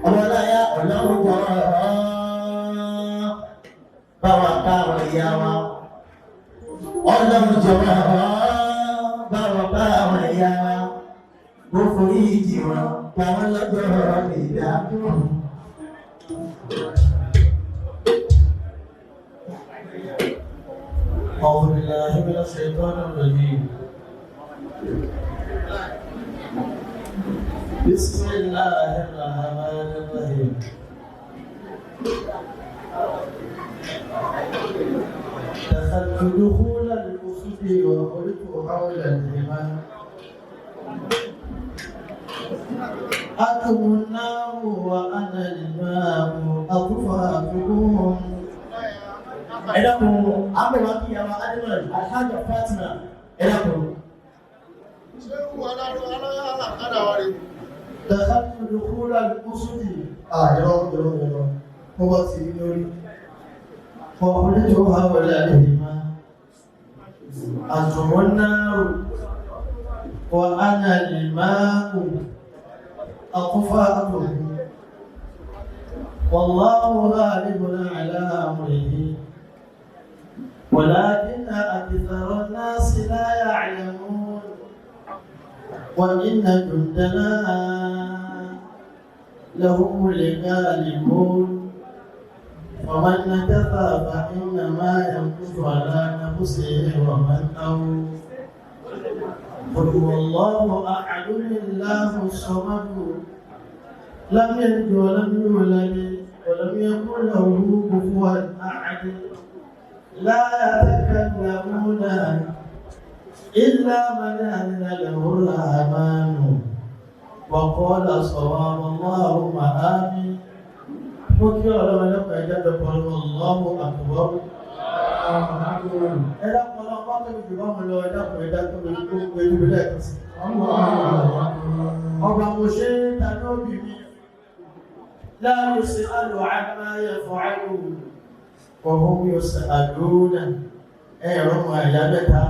Ọmọláyà ọlọ́run jọ báwa káwọn ìyá wa. Ọlọ́run jọ báwa káwọn ìyá wa. Ó forí jì wọn, káwọn lọ́jọ́ ìdájọ́. أعوذ بالله من الشيطان الرجيم. بسم الله الرحمن الرحيم. دخلت دخول الأسد وقلت حول الحمى أنتم النار وأنا الماء أطفأتكم. Ẹ dákun, àbẹ̀wá kí àwọn Adémọ̀lì, Alhaja Fatima, ẹ dákun. دخلت دخول الأسد. Irọ́ irọ́ irọ́, mo bá ti rí lórí. وقلت هؤلاء أنتم النار وأنا الماء أطفأته والله غالب على أمره ولكن أكثر الناس لا يعلمون وإن جندنا لهم الغالبون ومن نكث فإنما ينكث على نفسه ومن أوفى. قل هو الله أحد الله الصمد لم يلد ولم يولد ولم يكن له كفوا أحد. لا يتكلمون إلا من أذن له الرحمن وقال صواب. اللهم آمين. Mo kí ọlọ́run ẹlẹ́kọ̀ọ́ ẹjọ́ dọ̀pọ̀. Allahu akbar. Ẹ dákun, ọlọ́run bá tóbi jù bá mi lọ. Ẹ dákun, ẹ dákun lórí gbogbo ẹjú mi lẹ́ẹ̀kan sí. Ọba mo ṣe é ta ní òbí mi. La yus'alu amma yaf'alu wa hum yus'aluna. Ẹ̀rọ ọmọ ẹ̀yà mẹ́ta.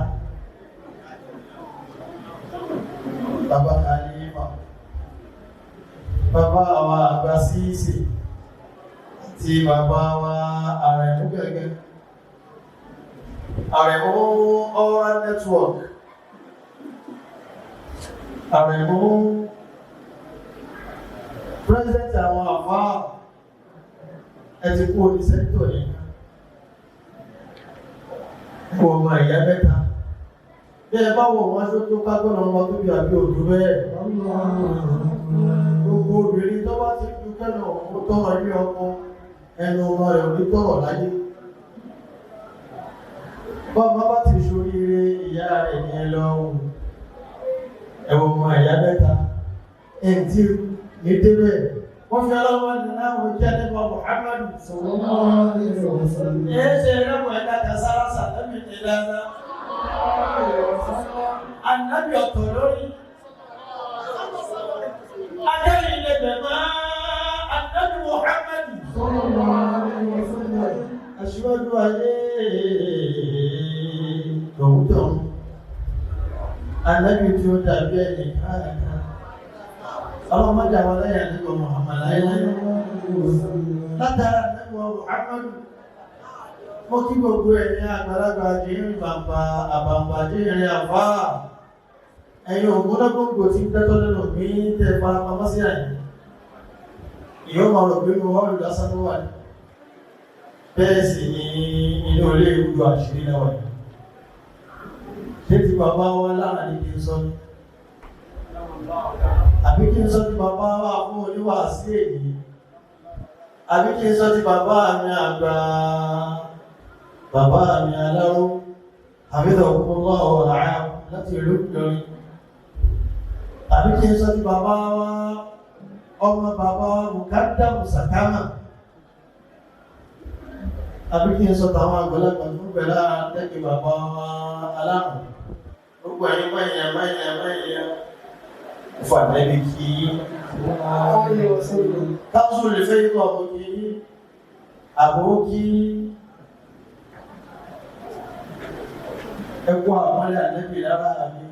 Bàbá Khalifa. Bàbá wa àgbà síìsì tí bàbá wa Àrẹ̀mú gẹ́gẹ́. Àrẹ̀mú Oral Network. Àrẹ̀mú President àwọn àfáà ẹ ti kú oní sẹ́ńtọ̀ yẹn. Kú ọmọ ìyá mẹ́ta. Bí ẹ bá wọ̀ wọ́n tó ká gbọ́dọ̀ wọn tóbi àbí òdú bẹ́ẹ̀. Gbogbo obìnrin tó bá ti dúpẹ́ náà ó tọrọ ilé ọkọ ẹnu ọmọ rẹ̀ ò ní tọrọ láyé. Bọ́mọ bá ti ṣoríire ìyá rẹ̀ ní ẹ lọ́wọ́. Ẹ̀wọ̀n ọmọ ìyá mẹ́ta. Ẹ̀ǹtí ní débẹ̀. Wọ́n fi ọlọ́wọ́ ní láwọn jẹ́ nípa Muhammadu. Ẹ ṣe ẹlẹ́wọ̀n ẹ̀dá kasára sàlámì ní dáadáa. Ànábì ọ̀tọ̀ lórí. Akẹ́yìn lè bẹ̀ máa Ànábì Muhammadu. Aṣíwájú ayé tọ̀húntọ̀hún. Ànábì tí ó dàbí ẹnì káàkiri. Ọlọ́mọdé àwọn aláya nígbà Muhammad láyé. Látara nígbà Muhammadu. Mo kí gbogbo ẹ̀yin àgbàlagbà jírin bàbà àbàbà jírin àfáà. Ẹ̀yin ògúnnágbòǹgbò tí ń dẹ́tọ́ lẹ́nu mi tẹ́ farapamọ́ sí àyè. Ìyọ́ máa rò pé mo họ́ọ̀lù lásán ló wà ní. Bẹ́ẹ̀ sì ni inú ilé ìwúdó àṣírí náà wà ní. Ṣé ti bàbá wa lára ní kí n sọ ní? Àbí kí n sọ ti bàbá wa fún oníwàásí èyí? Àbí kí n sọ ti bàbá mi àgbà bàbá mi aláró? Àbí tọ̀kúnlọ́ ọ̀rọ̀ láti ìlú Ìlọrin? Àbí kí n sọ ti bàbá wa ọmọ bàbá wa Mukadam Sakama? Àbí kí n sọ tàwọn àgbàlagbà tó ń bẹ lára lẹ́kì bàbá wa aláàrùn? Gbogbo ẹ̀yin mẹ́yìn mẹ́yìn mẹ́yìn fún ànábì kí káńsù lè fẹ́ yíkọ̀ ọmọ kí àbò kí ẹkú àpọ́nlé ànábì lára mi.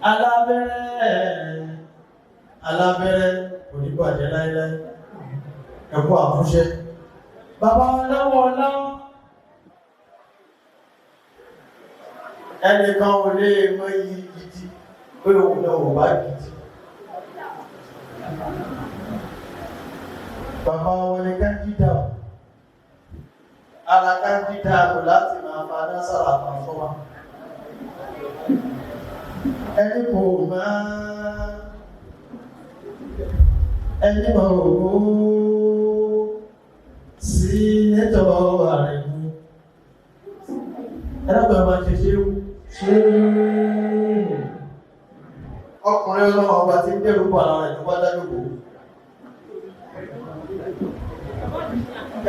Alábẹ́rẹ́ alábẹ́rẹ́ kò ní bàjẹ́ láéláé. Ẹ̀kọ́ àtúnṣe. Bàbá ọlọ́wọ́ ọlọ́wọ́. Ẹnìkan ò lè mọ iyì gidi pé òun náà ò bá gidi. Bàbá wọn ni kájídà ò. Ara kájídà kò láti máa fa dásàrà kan fún wa. Ẹni kò máa ẹni mọ̀ ó sí nẹ́tọ̀ ààrẹ mú. Ẹlọ́gbọ̀n máa ṣe ṣe wú. Ọkùnrin ọlọ́wọ́ ọba tí ń dẹ̀rù bà lára ìlú wá dájòkó.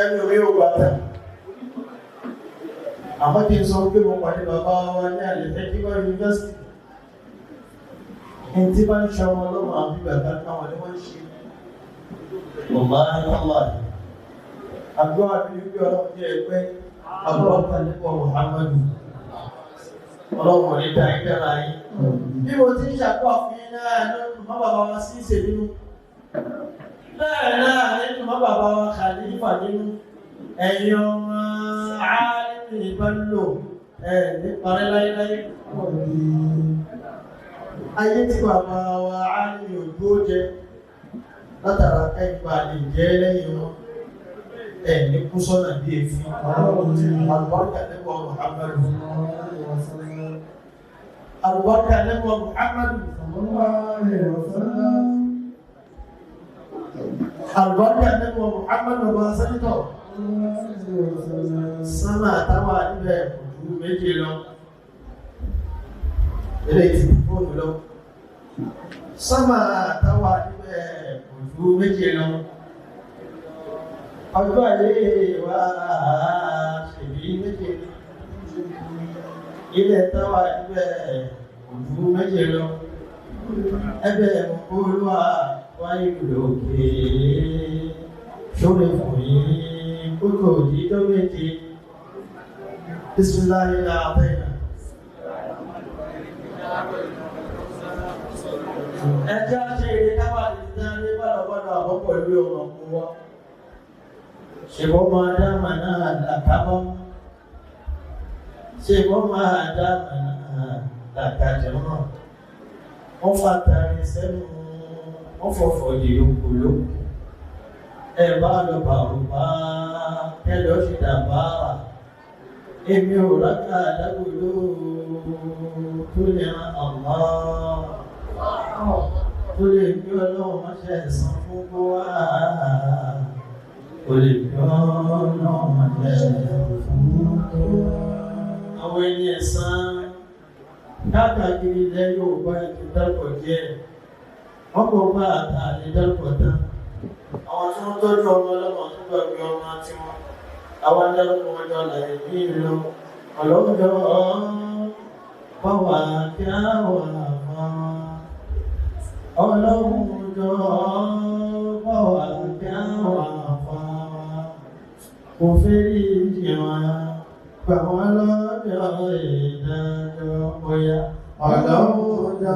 Ẹnu mi ò gbàtà. Àmọ́ kí n sọ pé mo pàdé bàbá wa ní àlẹ́fẹ́ kíkọ́ yunifásitì. Ẹni tí bá ń ṣe ọmọ ọlọ́mọ àbí bàbá káwọn ni wọ́n ń ṣe. Wàláhí wàláhí. Àdúrà mi ní pé ọlọ́run jẹ́ ẹgbẹ́ àbúrò nípa Muhammadu. Ọlọ́run ò ní dá yín dára yín. Bí mo ti ń ṣàdúrà fún yín náà ló ń mọ́ bàbá wa sí ìṣe nínú. Bẹ́ẹ̀ náà ní dùn mọ́ bàbá wa Khalifa nínú. Ẹ̀yin ọmọ Álímì Bello ẹ̀ ní parẹ́ láéláé. Ayé tí bàbá wa Álímì ògbó jẹ látara kẹ́gbà lè jẹ́ lẹ́yìn wọn ẹ̀ ní kú sọ́nà bí èéfín. Àlùbáríkà lẹ́wọ̀ Muhammadu. Àlùbáríkà lẹ́wọ̀ Muhammadu. Àlùbáríkà lẹ́wọ̀ Muhammadu ọba sẹ́nitọ̀. Sánmà táwa níbẹ̀ kò ju méje lọ. Eléyìí ti fóònù lọ. Sánmà táwa níbẹ̀ kò ju méje lọ. Ọjọ́ ayé wa ṣèbí méje ni. Ilẹ̀ táwa níbẹ̀ kò ju méje lọ. Ẹbẹ̀ olúwa wáyé lókè. Ṣóre fún yín kókò dídọ́ méje. Bismillahi al-Azim. Ẹjẹ́ ṣe eré kábà lè dá ní bọ́dọ̀bọ́dọ̀ àbọ̀ pẹ̀lú ọmọ kó wá. Ṣèbọ́ máa dá màná làkábọ́. Ṣèbọ́ máa dá màná làkàjẹ́ náà. Wọ́n fàtàrí sẹ́nu, wọ́n fọ̀fọ̀ yìí lóko lóko. Ẹ bá lọ bàrùbá, ẹ lọ ṣe dàbára. Èmi ò rákà dágbòló tó lè ran Allah. Tó lè gbé ọlọ́run má ṣe ẹ̀san fún kó wá. Kò lè gbé ọlọ́run má ṣe ẹ̀san fún kó wá. Àwọn ẹni ẹ̀san káàkiri ilẹ̀ Yorùbá ti dárúkọ díẹ̀. Wọ́n kò bá àtàlẹ́ dárúkọ tán. Àwọn tí wọ́n tọ́jú ọmọ ọlọ́mọ tó gbàgbé ọmọ tiwọn. Àwọn dárúkọ wọn jọ láyé ní ìlú. Ọlọ́jọ́ báwa kí á wà fún. Ọlọ́run jọ báwa kí á wà fún. Kò fẹ́ rí ìjìnwá gbà wọ́n lọ́jọ́ ìdájọ́ bóyá. Ọlọ́run jọ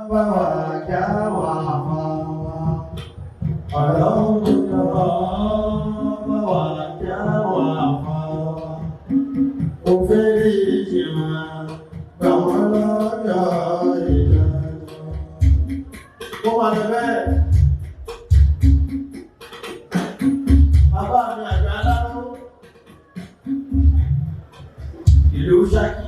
báwa kí á wà fún. Ọlọ́run jọ báwa kí á wà fún. Kò fẹ́ rí ìjìnwá gbà wọ́n lọ́jọ́ ìdájọ́. Ó máa lọ bẹ́ẹ̀. Bàbá mi àgbà aláró. Ìlú Ṣakí.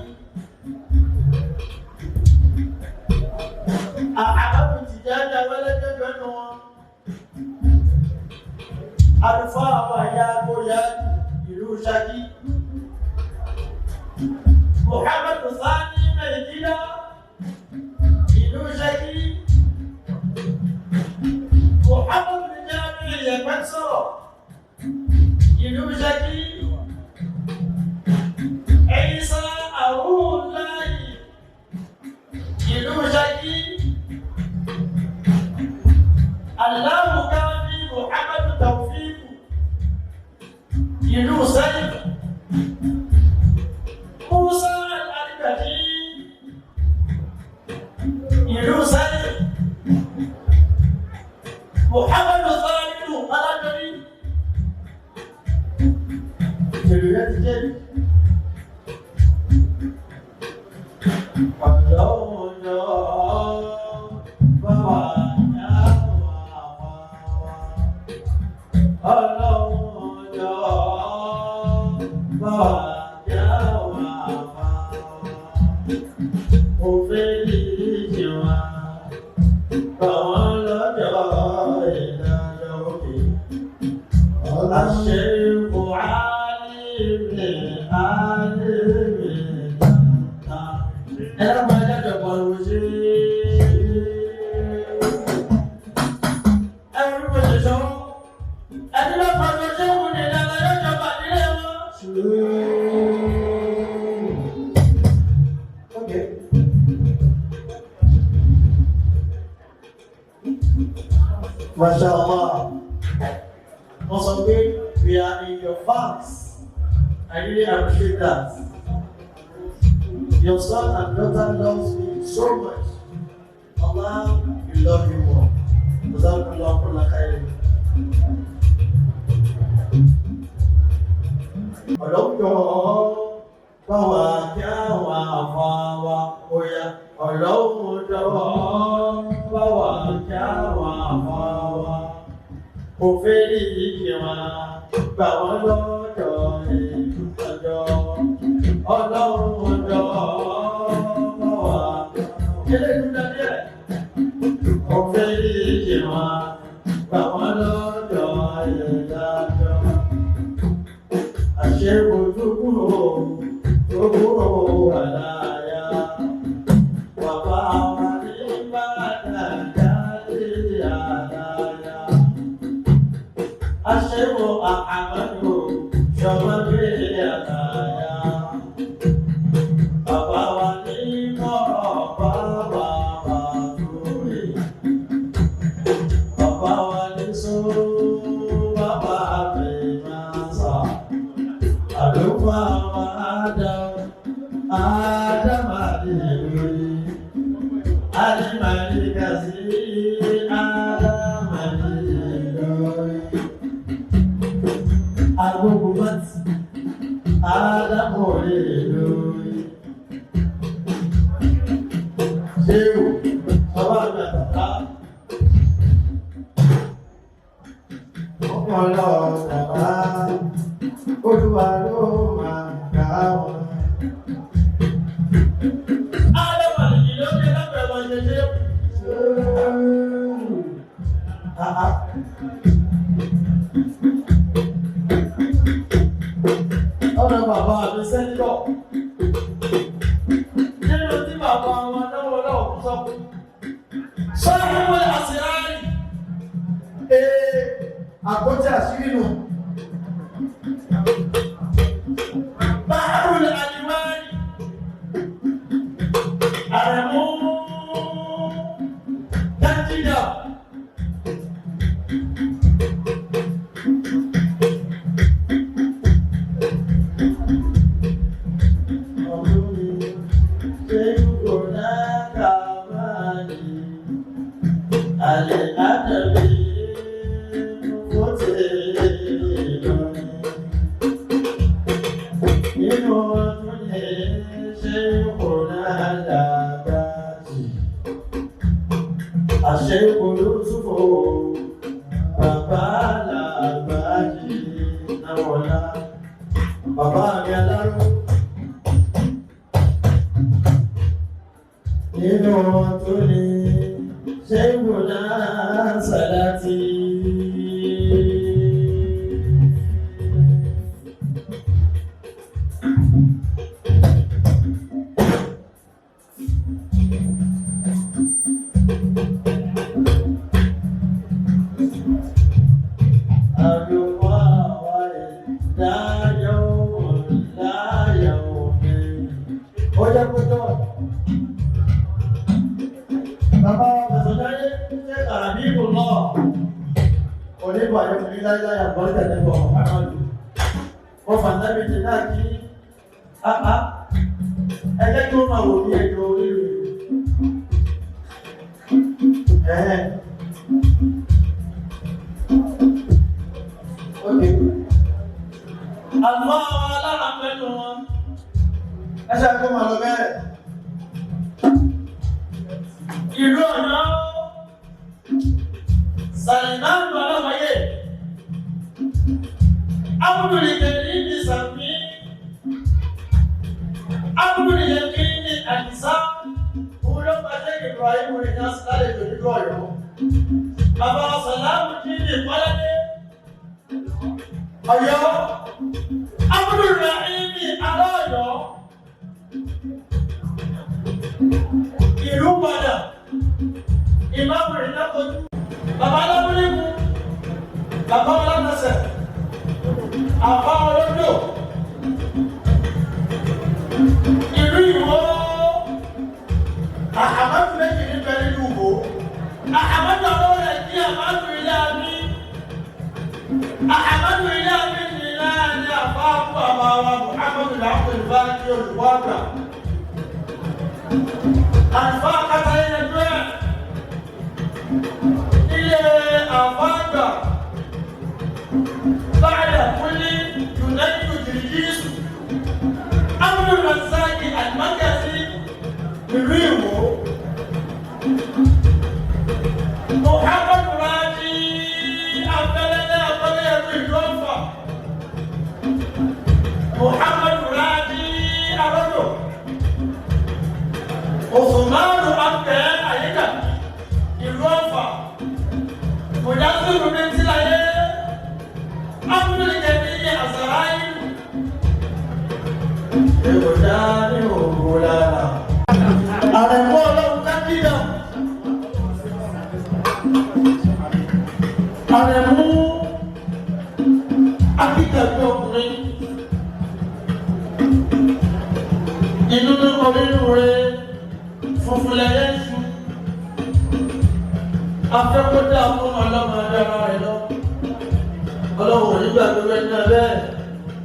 Àbábí Tìjání Awẹ́lẹ́gbẹ́gbẹ́ nu wọn. Àlùfáà àwọn àyà Agbóyá ìlú Ṣakí. Mùhàmmadu Sani Nàìjíríà ìlú Ṣakí. Mùhàmmadu Jami Ìyẹ̀pẹ̀ sọ̀rọ̀ ìlú Ṣakí. Ẹ̀yíṣà Àrùnláyì ìlú Ṣakí. Allahu Káfí Mùhàmmadu Tawfiq ìlú Sẹ́yìn. Musa Al-Alibadi ìlú Sẹ́yìn. Muhammadu Salihu Alájọrí. Èrò rẹ̀ ti jẹ́ Ọlọ́run jọ̀ọ́ bá wa dá wa wá. Ọlọ́run jọ̀ọ́ bá wa dá wa wá. Mo fẹ́ lè jẹ wá, bá wọn lọ́jọ́ ìdájọ́ òkè. الشيخ علي بن علي Ẹ máa jáde pariwo sí. Ẹ rí bó ṣe sọ. Ẹni ló pariwo sí òun ní ìlànà yóò jọba nílé wọn. Okay. Masha Allah. Wọ́n sọ pé we are in your fans. I really appreciate that. Your son and daughter loves me so much. Allah will love you more. Jazakallahu kulla khairin. Ọlọ́jọ́ bá wa kí àwọn àfa wa óyá. Ọlọ́jọ́ bá wa kí àwọn àfa wa. Kò fẹ́ rí ìjì wọn, gbà wọ́n lọ́jọ́ ìjọ. Ọlọ́run jọ bá wa. Eléyìí ń dá díẹ̀. Kò fẹ́ rí ìjì wọn, gbà wọ́n lọ́jọ́ ìdájọ́ àṣẹ́bojúkúrò tó kúrò àláyá. Bàbá wa ní bàdà jáde àláyá. Aṣẹ́wó àmàlò ṣọmọ gbé àláyá. Bàbá wa ní mọ̀rọ̀ bàbá wa tóri. Bàbá wa ní sọ bàbá mi máa sọ. Àlùfáà wa Adam, Adam Adéwì, Alimali Kasi, Adam Adéwì. Agogo Mati, Adam Adéwì. Ṣéwù, bàbá mi àtàtà. Ọpọlọ bàbá, Olúwa ló máa gbà wọ́n. Adam Adéwì ló dé lábẹ́ wọn ṣe ṣe. Ṣéwù. Àhá. Ọ̀dọ̀ bàbá mi sẹ́ńtọ̀. Nínú tí bàbá wọn náwó náà kú sọ. Sọ́yìn wọlé àṣírárì. Ee, àpótí àṣírí nù. Báàrù àlìwárì. Àrẹ̀mú Dájídà. Ọdún mi, ṣé kò náà máa ní? Àlè àdàbí mo ti lọ. Nínú ọdún yìí, ṣé kò náà dàgbà jì? Àṣé kò ló túbọ̀ bàbá làgbà jì náà wọ̀lá. Bàbá mi aláró. Nínú wọn tó ní ṣéwù náà sàlátì. Àlùfáà wa ìdáyọ̀ láyọ̀ mi. Ó jẹ́ kó tọ́. Bàbá wa Fẹ̀sọ̀dáyé ṣe àbíkù náà. Onígbà yóò fi láíláí àgbọ̀lẹ̀ lẹ́gbọ̀n Muhammadu. Wọ́n fà nábì ti náà kí áá. Ẹ jẹ́ kí wọ́n máa wò ní ẹjọ́ oríire. Ẹ̀hẹ́n. Ẹ ṣe àgbẹ̀ máa lọ bẹ́ẹ̀. Ìlú Ọ̀yọ́, Salimanu Aláwáyé, Abudulkeri Sami, Abudulkeri Adisa, òun ló pàṣẹ Ibrahim Inyas lálejò nílùú Ọ̀yọ́. Bàbá Sàlámù Jíní Kọ́ládé, Ọ̀yọ́, Abudulrahimi Aláọ̀yọ́, ìlú padà, ìmáàmù Ìnákojú, bàbá Alábúlíkù, bàbá Ọlánàṣẹ, àbá Olódò, ìlú Ìwó, Àhàmadu méjì ní bẹ́ẹ̀ nínú ìwò. Àhàmadu ọlọ́rẹ̀ kí Àhàmadu ilé àmì, Àhàmadu ilé àmì ní láàrin àbá àbú àbá wa Muhammadu Làkùn Ìbáraẹni olùkọ́ àgbà. Àlùfáà kátàlẹ́ ẹjọ́ ẹ̀ ilé àfáà àgbà báyà kúlí United Jìrìjìsù Abdulrasaki Alimakasi ìlú Ìwó Muhammadu Raji Afẹlẹlẹ Afẹlẹ ẹrú ìlú Ọ̀fà Muhammadu Raji Arọdọ. Osùnmáàlù Akẹ́ Àyíká ìlú Ọ̀fà Mùdásírù ní Tíláyé Abúlé Àsàráyé Èrò dání òwò lára. Àrẹ̀mú ọlọ́run kájídà. Àrẹ̀mú akíkàgbé ọkùnrin inú onínú rẹ funfun lẹ́yẹ ṣu afẹ́kọ́dá fún ọlọ́mọ adára rẹ lọ ọlọ́run ò ní gbàgbé rẹ ní abẹ́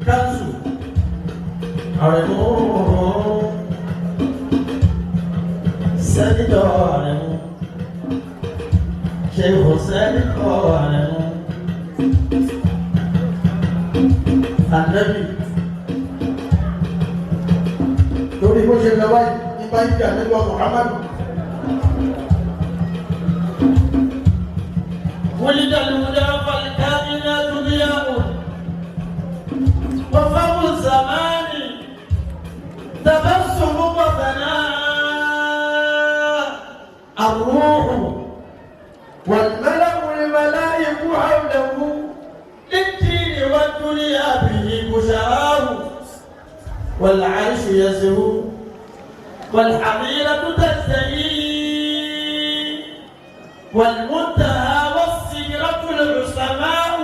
káńsù Àrẹ̀mú sẹ́nitọ̀ Àrẹ̀mú ṣèwò sẹ́nitọ̀ Àrẹ̀mú. Ànẹ́bì lórí bó ṣe lọ báyìí ní báyìí bí ànẹ́bì wa Muhammadu. ولد الهدى فالكائنات ضياء وفم الزمان تبسم وثناء الروح والملأ الملائك حوله للدين والدنيا به بشراه والعرش يزهو والحظيرة تزدهي والمنتهى والسيرة العصماء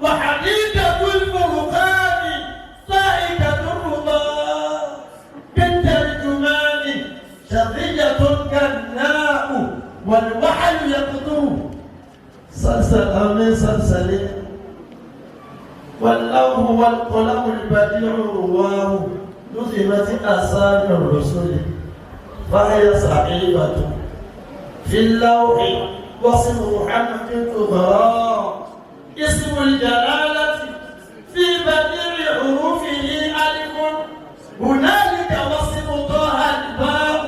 وحديقة الفرقان ضاحكة الرضا بالترجمان شظية كالناء والوحل يقطر صلصل من صلصل واللوح والقلم البديع رواه نظمت أسامي الرسل فهي صحيفة في اللوح واسم محمد تغرى اسم الجلالة في بديع حروفه ألف هنالك واسم طه الباء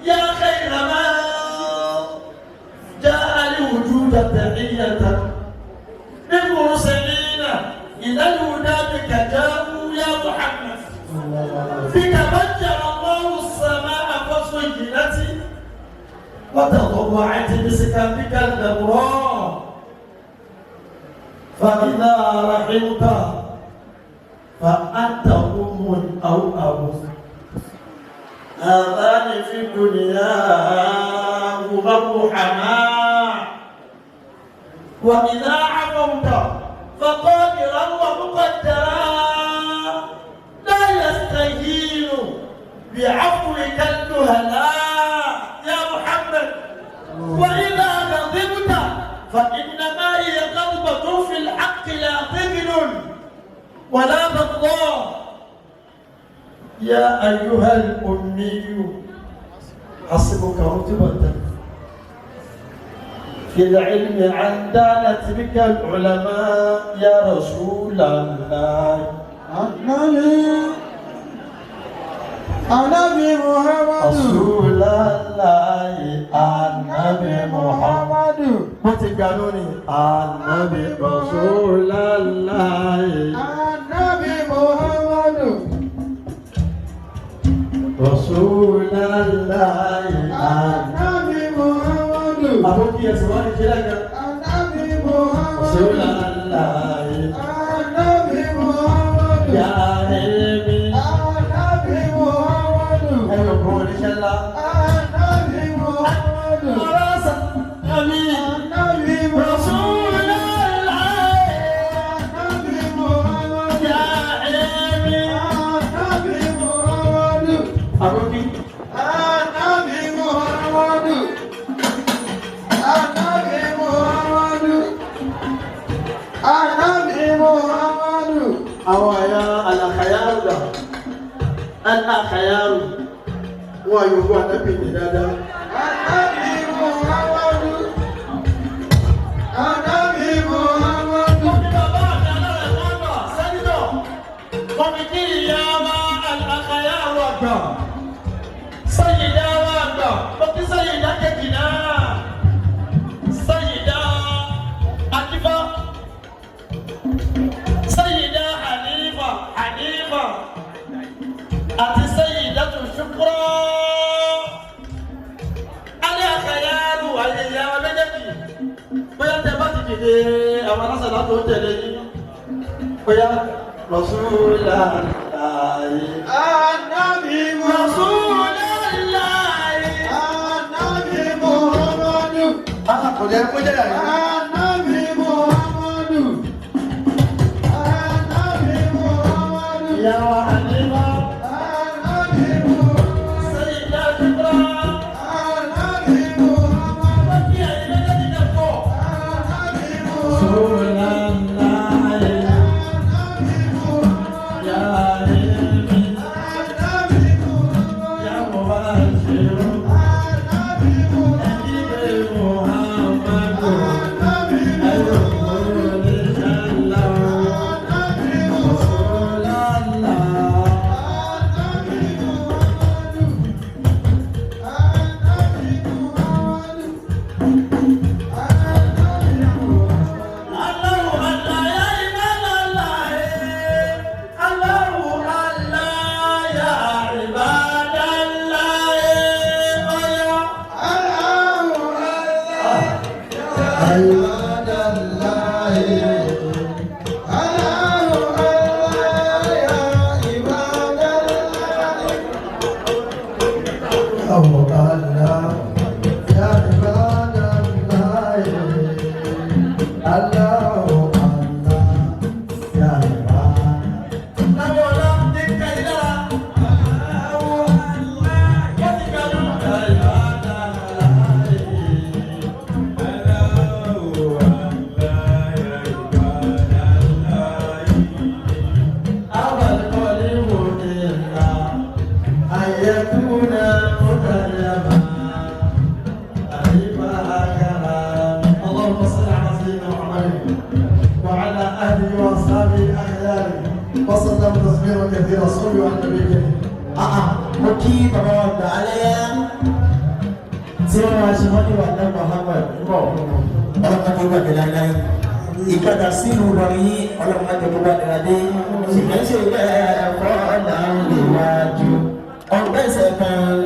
يا خير ما جاء الوجود تحية للمرسلين إلى الهدى بك جاءوا يا محمد بك فجر الله السماء فزينت وتضوعت بسكابك الأبرار فإذا رحمت فأنت أم أو أبو هذان في الدنيا هما الرحماء وإذا عفوت فقادرا ومقدرا لا يستهين بعفوك الجهلاء يا محمد وإذا غضبت فإنما هي غضبة في الحق لا ضغن ولا بغضاء يا أيها الأمي حسبك رتبة في العلم عن دانت بك العلماء يا رسول الله. النبي Ànábì Muhammadu. Rasulallahi Ànábì Muhammadu. Muhammadu. Mo ti gbà lónìí. Ànábì Rasulallahi. Ànábì Muhammadu. Rasulallahi. Ànábì Muhammadu. Àbókí ẹ̀sìn wọ́n ní ṣe lẹ́gbẹ̀ẹ́. Ànábì Muhammadu. Rasulallahi. Ànábì Muhammadu. Ya Ilmi. Ànábì Muhammadu. Ẹ̀yọ̀ kò ní ṣe ńlá. Ànábì Muhammadu. Àmín. Ànábì Muhammadu. Rasulallahi. Ànábì Muhammadu. Ya Ilmi. Ànábì Muhammadu. Àbókí. Ànábì Muhammadu. Ànábì Muhammadu. Ànábì Muhammadu. Àwọn àyà àlàkàyàrù dà. Àlàkàyàrù. Wọ́n yóò wọ ànábì ní dáadáa. Ànábì Muhammadu. Ànábì Muhammadu. Wọ́n ní bàbá àti alára lágbà sẹ́nitọ̀. Kọ̀mìtì ìyá wa àlàkàyàrù àgbà. Sẹ́yìndá wa àgbà. Mo kí sẹ́yìndá kejì náà. Sẹ́yìndá Akífá. Sẹ́yìndá Hànífà Hànífà. Àti sẹ́yìndá tó ṣùkúrọ̀. Alẹ́ àkàyàrù àyẹ̀yẹ àwọn méjèèjì. Bóyá tẹ bá ti dìde àwọn alásàlá tó tẹ̀lé yín. Bóyá Rasulallahi. Ànábì Muhammadu. Rasulallahi. Ànábì Muhammadu. Kò jẹ́ kó jẹ́ yàrá. Ànábì Muhammadu. Ànábì Muhammadu. Ìyá wa Halima. Ànábì Muhammadu. Sayyida Kubra. Ànábì Muhammadu. Wọ́n kí ẹ̀yin méjèèjì náà pọ̀. Ànábì Muhammadu. Rasulallahi. Ànábì Muhammadu. Ya Ilmi. Ànábì Muhammadu. Ya Mubashiru. Ànábì Muhammadu. Ẹbí Muhammadu. Ànábì Muhammadu. Ànábì Muhammadu. Ànábì Muhammadu. Ànábì Muhammadu. Ànábì Muhammadu. Allahu Allah. Allahu Allah ya ibadallah. اللهم صل على سيدنا محمد وعلى اهله واصحابه الاخيار وسلم تسليما كثيرا. صلوا على النبي الكريم. Mo kí bàbá wa gbà á lẹ́yà tí wọ́n máa ṣe wọ́n ní wà ní Muhammad bọ̀ ọlọ́mọdé wà ní láíláí ìpadà sínú Ìlọrin yìí ọlọ́mọdé tó wà ní ládé ṣùgbọ́n ṣe bẹ́ẹ̀ kọ́ là ń lè wájú ọgbẹ́sẹ̀ kan.